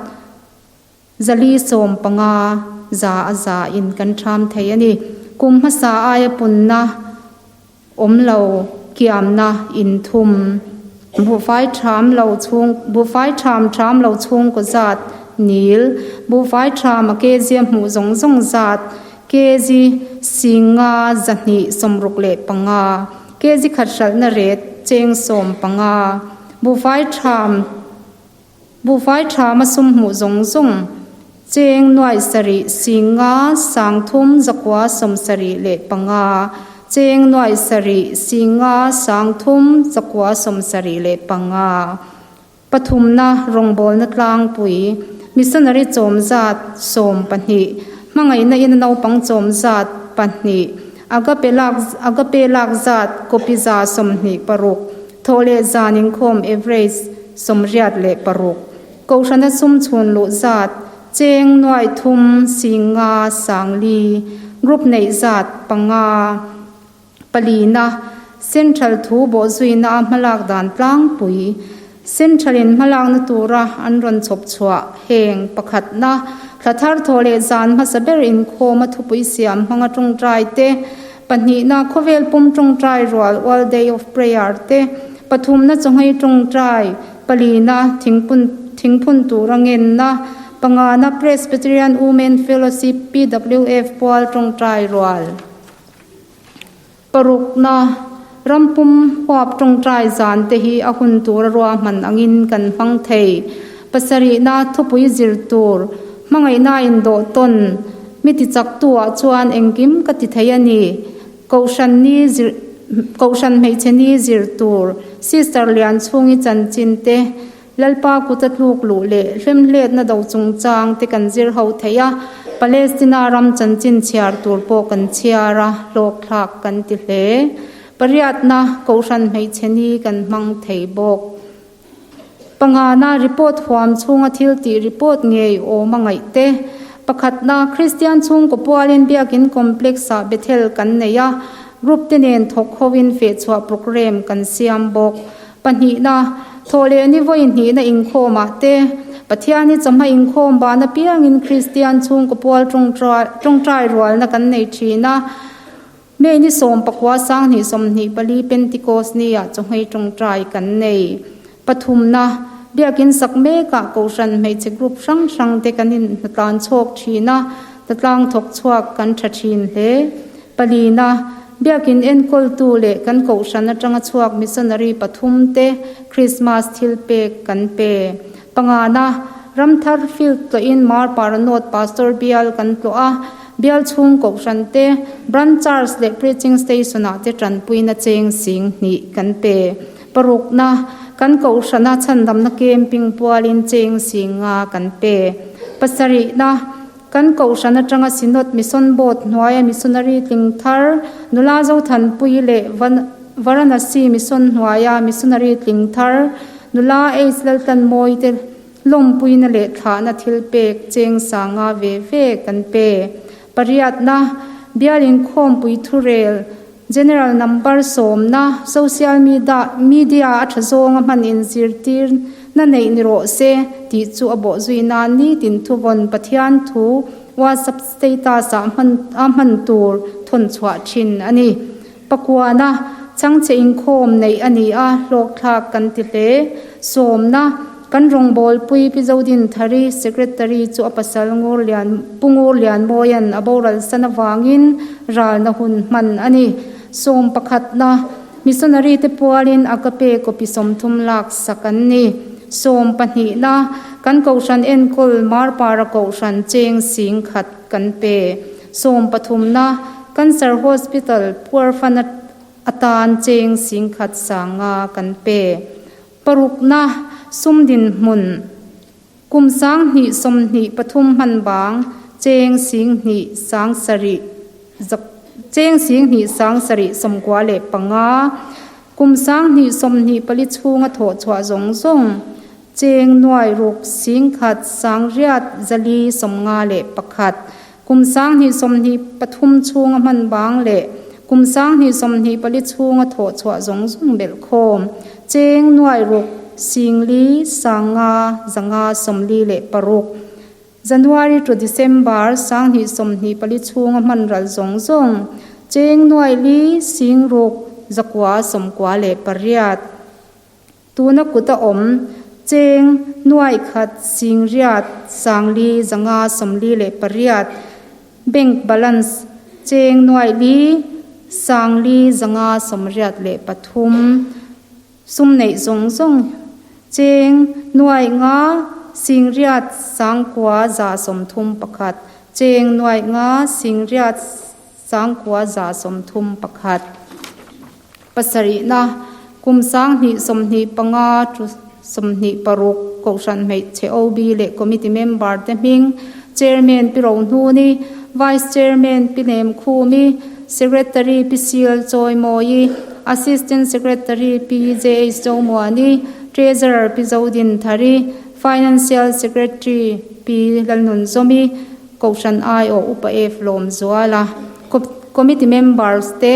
415 za a za in kan tham thei ani kum hmasa aia punna awmlo kiamna in thum buhfai tham lo chhung buhfai tham tham lo chhungkaw zat nil buhfai tham a kg hmuh zawng zawng zat kg singa zahnih sawmruk leh panga kg khat hralhna ret cheng sawm panga buhfai tham buhfai tham a sum hmuh zawng zawng cheng nuai sarih singa sangthum zakua sawm sarih leh panga Cheng nuai sarih singa sangthum zakua 75. Pathumna rawngbawlna tlangpui missionary chawm zat 12 hmangaihna in naupang chawm zat 2 agape lak agape lak zat copy 126 thawhleh zan inkhawm average 86. Kohhrana sum chhun luh zat cheng nuai thum singa sangli group nei zat 5. Palina central thu bo zuina a hmalak dan tlangpui central in hmalak na tura an rawn chhawp chhuah heng pakhat na thlathar thawhleh zan hmasa ber inkhawm a thupui siam hmanga tawngtai te pahnih na khawvel pum tawngtai rual World Day of Prayer te pathum na chawnghei tawngtai palina thingpun thingphun tura ngen na panga na Presbyterian Women Fellowship PWF pual tawngtai rual. Paruk na rampum huap tawngtai zan te hi a hun tura ruah hman angin kan hmang thei. Pasarih na thupui zir tur hmangaihna in dawh tawn mi ti chak tu ah chuan engkim ka ti thei a ni. Kohhran ni zir kohhran hmeichhe ni zir tur sister lian chhungi chanchin te Lalpa kuta tluk luh leh hlemhletna do chungchang te kan zir ho thei a, Palestina ram chanchin chhiar tur pawh kan chhiar a, hlawk thlak kan ti hle. Pariatna kohhran hmeichhe ni kan hmang thei bawk. Pangana report huam chhunga thil tih report ngei awm a ngaih te. Pakhatna Kristian chhungkaw pualin biakin complex ah Bethel kan nei a, group te nen thawk hoin fehchhuah program kan siam bawk. Pahnihna, thawhleh ni vawi hnihna inkhawmah te, Pathian hi chawhma inkhawm ban apiangin Kristian chhungkaw pual tawngtai rualna kan nei thin a. May ni 19 2024 Pentecost ni ah chawhmei tawngtai kan nei. Pathumna, biakin sak mekah kohhran hmeichhe group hrang hrang te kan inhnatlan chhawk thin a, hnatlang thawk chhuak kan tha thin hle. Palina, biakin enkawltu leh kan kohhran atanga chhuak missionary pathum te Christmas thil pek kan pe. Pangana, Ramthar field tlawhin Mar Paranawt Pastor bial kan tlawh a, bial chhung kohhran te Branch Church leh Preaching Station ah te tanpuina cheng sing hnih kan pe. Parukna, kan kohhrana chhandamna camping pualin cheng sing nga kan pe. Pasarihna, Kan kohhran atanga Synod Mission Board hnuaia missionary tling thar nula Zothanpui leh Varanasi Mission hnuaia missionary tling thar nula H Laltlanmawi te lawmpuina leh thlahna thil pek cheng sanga ve ve kan pe. Pariatna, Bial inkhawmpui thurel General number sawmna social media a tha zawnga hman inzirtir na neih ni rawh se tih chu a bawh zui nan nitin thuvawn Pathian thu WhatsApp status ah hman a hman tur thawn chhuah thin a ni. Pakuana changchhe inkhawm neih a ni a, hlawkthlak kan ti hle. Sawmna kan rawngbawlpui Pi Zodin Thari Secretary chu a pasal Ngurlian Pu Ngurlian Mawian a boral san avangin ralna hun hman a ni. Sawm pakhatna missionary te pualin agape copy 30 lak sak an ni. Sawm pahnihna kan kohhran enkawl Marpara kohhran cheng sing khat kan pe. Sawm pathumna Cancer Hospital Poor Fund atan cheng sing khat sanga kan pe. Parukna sumdin hmun kum 2023 hman bang cheng sing hnih sang sarih cheng sing hnih sang sarih 95. Kum 2024 chhunga thawh chhuah zawng zawng cheng nuai ruk sing khat sang riat 451. Kum 2023 chhunga hman bang leh kum 2024 chhunga thawh chhuah zawng zawng bel khawm cheng nuai ruk sing li sanga 546. January to December 2024 chhunga hman ral zawng zawng cheng nuai li sing ruk 998. Tuna kuta awm cheng nuai khat sing riat sangli 548. Bank balance cheng nuai li sangli 583. Sum nei zawng zawng cheng nuai nga sing riat sang kwa 131. Cheng nuai nga sing riat 9131. Pasarihna, Kum 2025 to 26 Kohhran Hmeichhe OB leh Committee member te hming, Chairman Pi Rohnuni, Vice Chairman Pi Lemkhumi, Secretary Pi Sil Chawimawi, Assistant Secretary Pi JH Zomuani, Treasurer Pi Zodinthari, Financial Secretary Pi Lalnunzawmi, Kohhran Aiawh Upa F Lawmzuala, Committee members te.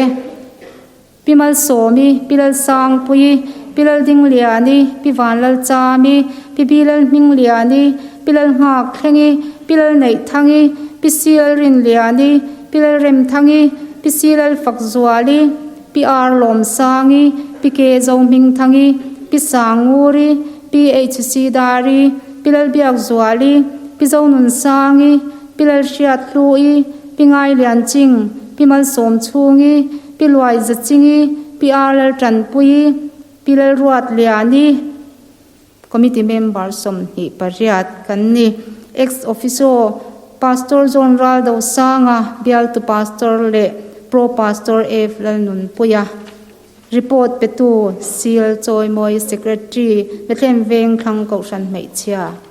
Pi Malsawmi, Pi Lalsangpuii, Pi Laldingliani, Pi Vanlalchami, Pi Bilalhmingliani, Pi Lalnghakthlengi, Pi Lalneihthangi, Pi Sialrinliani, Pi Lalremthangi, Pi Silalfakzuali, Pi Ar Lawmsangi, Pi Ke Zohmingthangi, Pi Sanguri, Pi HC Dari, Pi Lalbiakzuali, Pi Zonunsangi, Pi Lalhriathlui, Pi Ngailianching, Pi Malsawmchhungi, Pi Luai Zachingi, Pi Ar Laltanpuii, Pi Lalruatliani, Committee member 28 kan ni. Ex Officio Pastor John Raldosanga, Bialtu Pastor leh Pro Pastor F Lalnunpuia. Report petu Seal Chawimawi Secretary Bethlehem Vengthlang Kohhran Hmeichhia.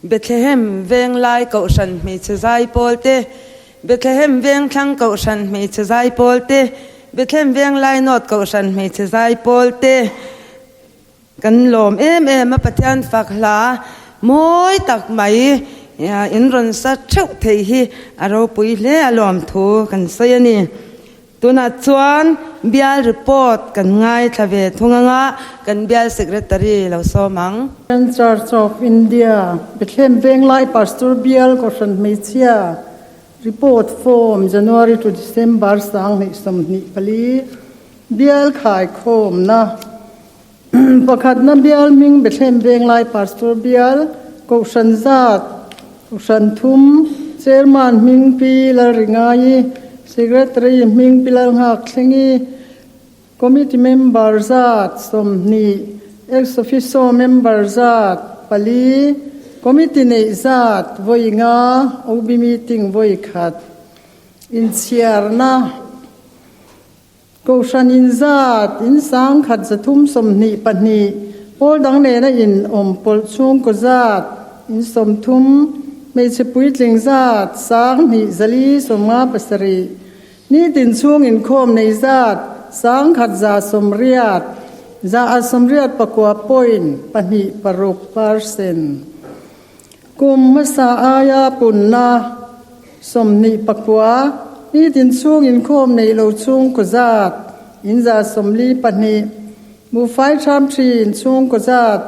Bethlehem Venglai Kohhran Hmeichhe Zaipawl te, Bethlehem Vengthlang Kohhran Hmeichhe Zaipawl te, Bethlehem Venglai North Kohhran Hmeichhe Zaipawl te kan lawm em em a, Pathian fak hla mawi tak mai in rawn sa theuh thei hi a ropui hle a lawm thu kan sawi a ni. Tunah chuan bial report kan ngaithla ve thung anga kan bial secretary lo sawm ang. Church of India, Bethlehem Venglai Pastor Bial Kohhran Hmeichhia Report Form January to December 2024 Bial Khaikhawmna Pakhatna Bial hming Bethlehem Venglai Pastor Bial Kohhran zat Kohhran thum Chairman hming Pi Lalringaii Secretary hming Pi Lalnghak Thlengi Committee member zat 20 Ex officio member zat pali Committee nei zat vawi nga OB meeting vawi khat inchhiarna Kohhran in zat in 1322 pawl dang nena in awm pawlh chhungkaw zat in 30 hmeichhe puitling zat 2257 nitin chhung inkhawm nei zat 1180 189.26% kum hmasa aia punna 29 nitin chhung inkhawm nei lo chhungkaw zat in 142 buhfai ṭham ṭhin chhungkaw zat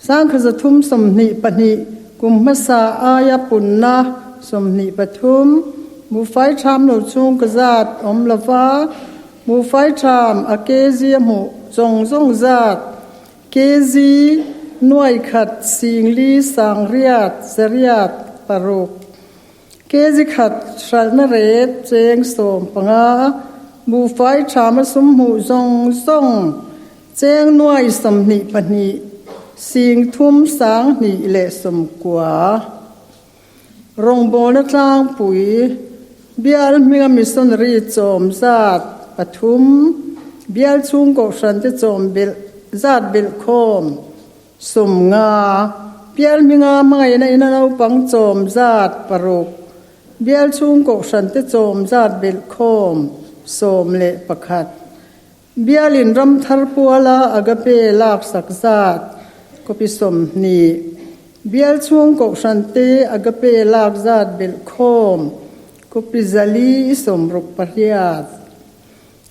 1322 kum hmasa aia punna 23 buhfai ṭham lo chhungkaw zat awm lova buhfai ṭham a kg a hmuh zawng zawng zat kg nuai khat singli sangriat zariat paruk kg khat hralhna ret cheng 15 buhfai ṭham a sum hmuh zawng zawng cheng nuai 22 sing thum sang hnih leh 90 rawngbawlna tlangpui bial hminga missionary chawm zat pathum bial chhung kohhran te chawm belh zat belh khawm 50 bial hminga hmangaihna ina naupang chawm zat paruk bial chhung kohhran te chawm zat belh khawm 11 bialin ram thar puala agape lak sak zat kopi 20 bial chhung kohhran te agape lak zat belh khawm kopi 468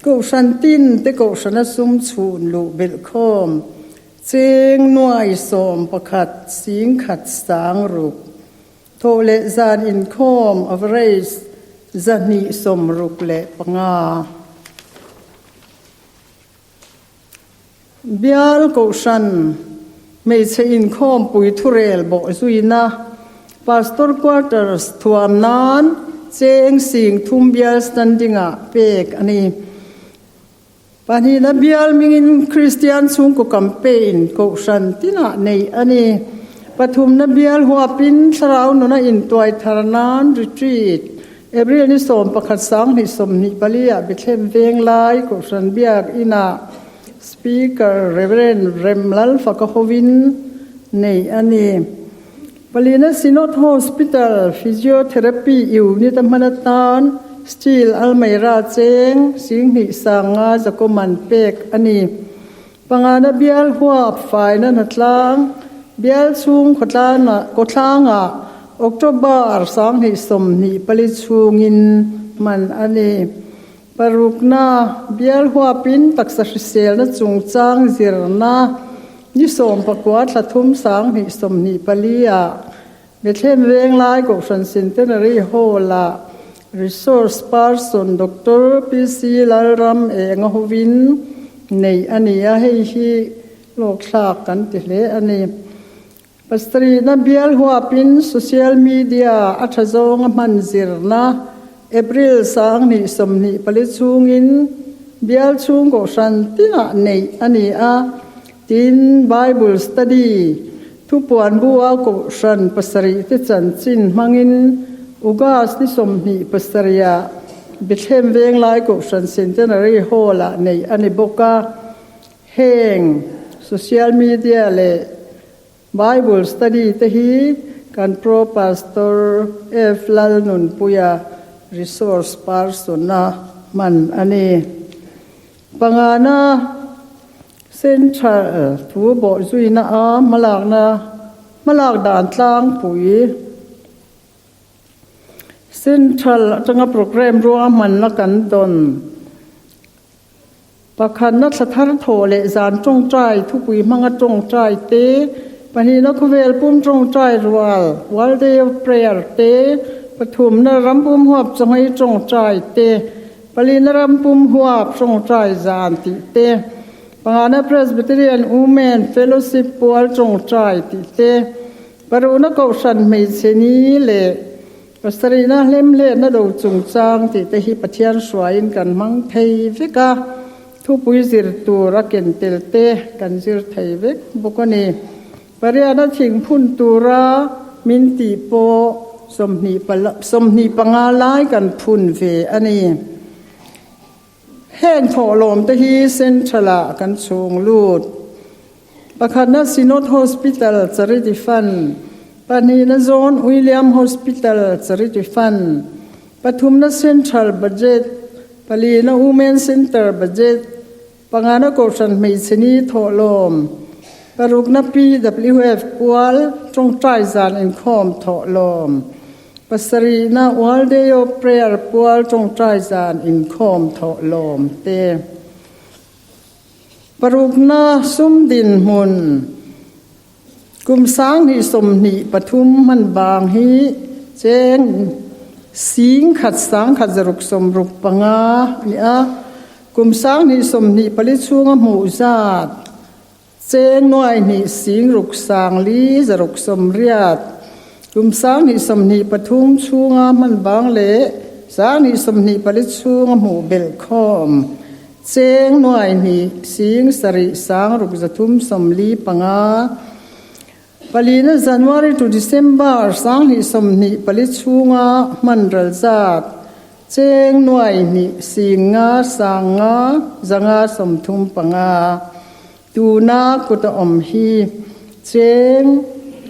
kohhran tin te kohhrana sum chhun luh belh khawm cheng nuai 11 sing khat sang ruk thaw leh zan inkhawm average 265. Bial kohhran hmeichhe inkhawm pui thurel bawh zuina pastor quarters thuam nan cheng 30,000 bial standing ah pek ani. Pahnihna bial mingin Christian chhungkaw campaign kohhran tinah nei ani. Pathumna bial huapin thlarau nuna intuai thar nan retreat April ni 11 2024 ah Bethlehem Venglai Kohhran Biak Inah Speaker Reverend Remlal Fakahovin nei ani. Palina Synod Hospital Physiotherapy Unit a hman atan steel almeira cheng 25,000 zakoman pek ani. Pangana bial huap faina na tlang bial chhung khawtlanga October 2024 chhungin man ani. Parukna bial huapin taksa hriselna chungchang zirna ni 19 thla thum 2024 ah Bethlehem Venglai Kohhran Centenary Hall ah Resource Person Dr. PC Lalram Enga hovin nei ani a, hei hi lawk thlak kan ti hle ani. Pastorina bial huapin social media a tha zawnga hman zirna April 2024 chhungin bial chhung kohhran tinah nei ani a. Tin Bible study thupuan bua kohhran pasarih te chanchin hmangin August ni 27 ah Bethlehem Venglai Kohhran Centenary Hall ah nei ani bawk a. Heng social media leh Bible Study te hi kan Pro Pastor F Lalnunpuia resource person-a hman a ni. Pangana Central thu bawhzuina a hmalakna hmalak dan tlangpui Central atanga programme ruanga hmanna kan dawn. Pakhatna thla thar thawh leh zan tawngtai thupui hmanga tawngtai te, pahnihna khawvel pum tawngtai rual, World Day of Prayer, te, pathumna ram pum huap chawngei tawngtai te, palina ram pum huap tawngtai zan tih te, pangana Presbyterian Women Fellowship pual tawngtai tih te, parukna kohhran hmeichhe ni leh Pasarihna hlemhletna do chungchang tih te hi Pathian hruaiin kan hmang thei vek a, thupui zir tur a ken tel te kan zir thei vek bawk a ni. Pariatna thingphun tura min tih pawh 25 lai kan phun ve a ni. Heng thawhlawm te hi Central ah kan chhung lut. Pakhatna Synod Hospital Charity Fund, pahnihna John William Hospital Charity Fund, pathumna Central Budget, palina Women Centre Budget, pangana Kohhran Hmeichhe Ni thawhlawm, parukna PWF pual tawngtai zan inkhawm thawhlawm. Pasarihna World Day of Prayer pual tawngtai zan inkhawm thawh lawm te. Parukna sum dinhmun kum 2023 hman bang hi cheng sing khat 10 165 a ni a, kum 2024 chhunga hmuh zat Cheng nuai hnih sing ruk sang li zaruk sawmriat, kum 2023 chhunga hman bang leh 2024 chhunga hmuh belh khawm. Cheng nuai hnih sing sarih sang ruk 345. Palina January to December 2024 chhunga hman ral zat. Cheng nuai hnih sing nga sang nga zanga 35. Tuna kut a awm hi cheng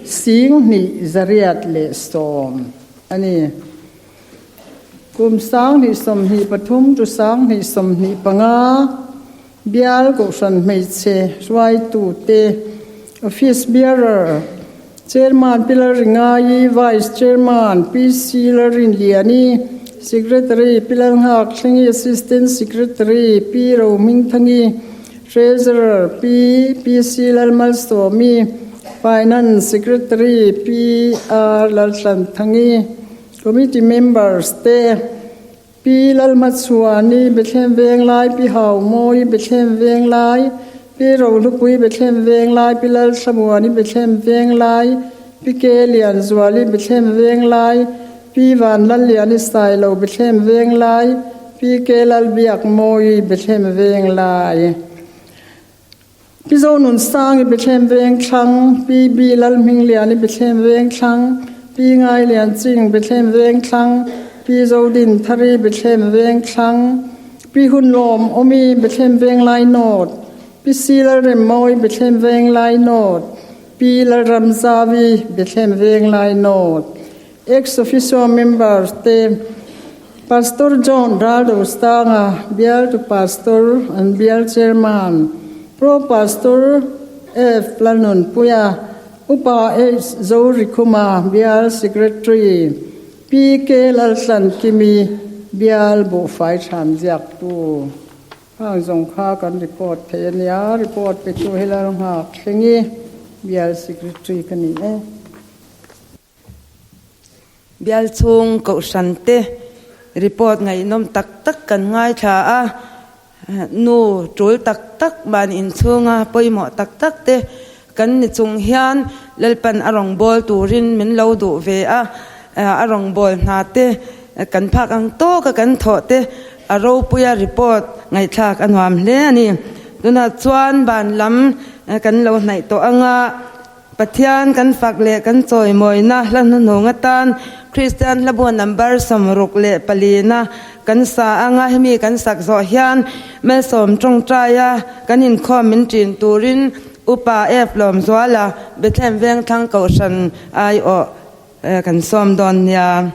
sing hnih zariat leh sawm a ni. Kum 2023 to 2025 bial kohhran hmeichhe hruaitute Office Bearer Chairman Pi Lalringaii, Vice Chairman PC Lalrinliani, Secretary Pi Lalnghak Thlengi, Assistant Secretary Pi Rohmingthangi, Treasurer Pi PC Lalmalsawmi, Finance Secretary Pi R Laltlanthangi, Committee Members te Pi Lalhmachhuani, Bethlehem Venglai, Pi Haumawi, Bethlehem Venglai, Pi Rohlupui, Bethlehem Venglai, Pi Lalthlamuani, Bethlehem Venglai, Pi Ke Lianzuali, Bethlehem Venglai, Pi Vanlalliani Sailo, Bethlehem Venglai, Pi Ke Lalbiakmawi, Bethlehem Venglai. Pi Zonunsangi Bethlehem Vengthlang, Pi B Lalhmingliani Bethlehem Vengthlang, Pi Ngailianching Bethlehem Vengthlang, Pi Zodin Thari Bethlehem Vengthlang, Pi Hunlawm Awmi Bethlehem Venglai North, Pi C Lalremmawi Bethlehem Venglai North, Pi Lalramzavi Bethlehem Venglai North. Ex Officio Members te Pastor John Raldostanga Bial to Pastor and Bial Chairman Pro Pastor F Lalnunpuia Upa H Zorikhuma Bial Secretary P K Laltlankimi Bial Buhfai Thamziak tu Hang zawng kha kan report thei a nia, report pe tu hi Lalnghak Thlengi Bial Secretary ka ni e. Bial chhung kohhran te report ngaihnawm tak tak kan ngaithla a, nu tul tak tak ban inchhunga pawimawh tak tak te kan ni chung hian Lalpan a rawngbâwl turin min lo duh ve a, a rawngbâwl hna te kan phak ang tawka kan thawh te a ropuia report ngaihthlak a nuam hle a ni. Tunah chuan ban lam kan lo hnaih tawh anga. Pathian kan fak leh kan chawimawina hla hnuhnung atan Kristian hlabu number 64 na kan sa anga hemi kan sak zawh hian Malsawm tawngtaia kan inkhawm min ṭin turin. Upa F Lawmzuala, Bethlehem Vengthlang Kohhran aiawh kan sawm dawn nia.